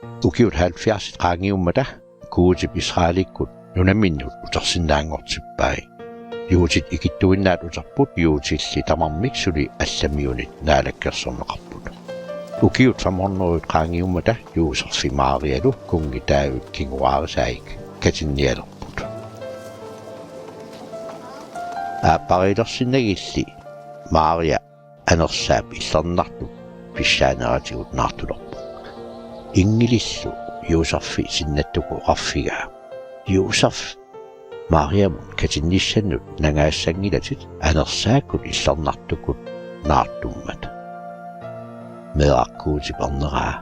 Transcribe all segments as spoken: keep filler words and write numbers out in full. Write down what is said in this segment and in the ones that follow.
Ukiut halvfjerdsit qaangiummata Guutip Israelikkut nunaminnut utersinnaanngortippai. Juutit ikittuinnaat uterput juutilli tamarmik suli allamiunit naalakkersorneqarput. Ukiut femhundredet qaangiummata Josefip Marialu kunngi Daavip kinguaarisaik katinnialerput. Aappariilersinnagilli Maria anersaap illernartup pissaaneratigut naartulerpoq. Inngilillu Josefip sinnattukkut oqarfigaa: Josef, Mariamut katinnissannut nangaassanngilatit anersaakkut illernartukkut naartummat. Meeraq Guutip erneraa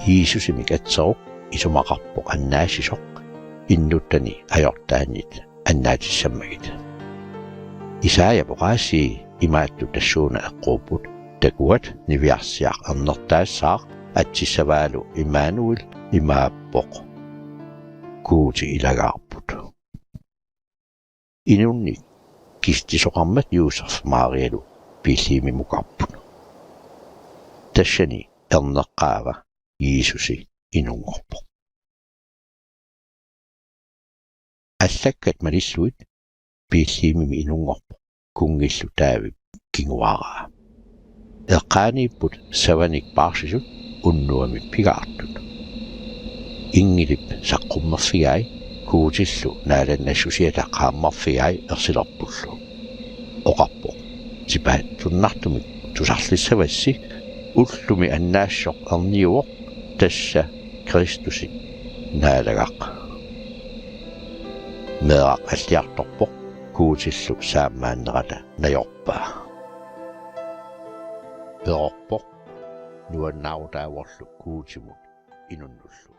Jiisusimik atseruk isumaqarpoq annaassisoq innuttani ajortaannit annaatissammagit. Esaja oqaasii imaattut tassuuna eqquupput: Takuat, niviarsiaq ernertaassaaq, atsissavaalu Immanuel, imaappoq: Guuti ilagaarput. Inunnik kisitsisoqarmat Josefip Marialu Betlehemimukarput. Tassani erneqqaava Jiisusi inunngorpoq. Allakkat malillugit Betlehemimi inunngorpoq kunngillu Daavip kinguaaraa. Eqqaaniipput savanik paarsisut unnuami pigaartut. Inngilip saqqummerfigai Guutillu naalannassusiata qaammarfigai ersilerpullu. Oqarpoq: Tipaatsunnartumik tusarlissavassi, ullumi annaassisoq erniuvoq, tassa Kristusip Naalagaq. Meeraq alliartorpoq Guutillu saammaannerata najorpaa. Perorpoq nuannaarutaavorlu Guutimut inunnullu.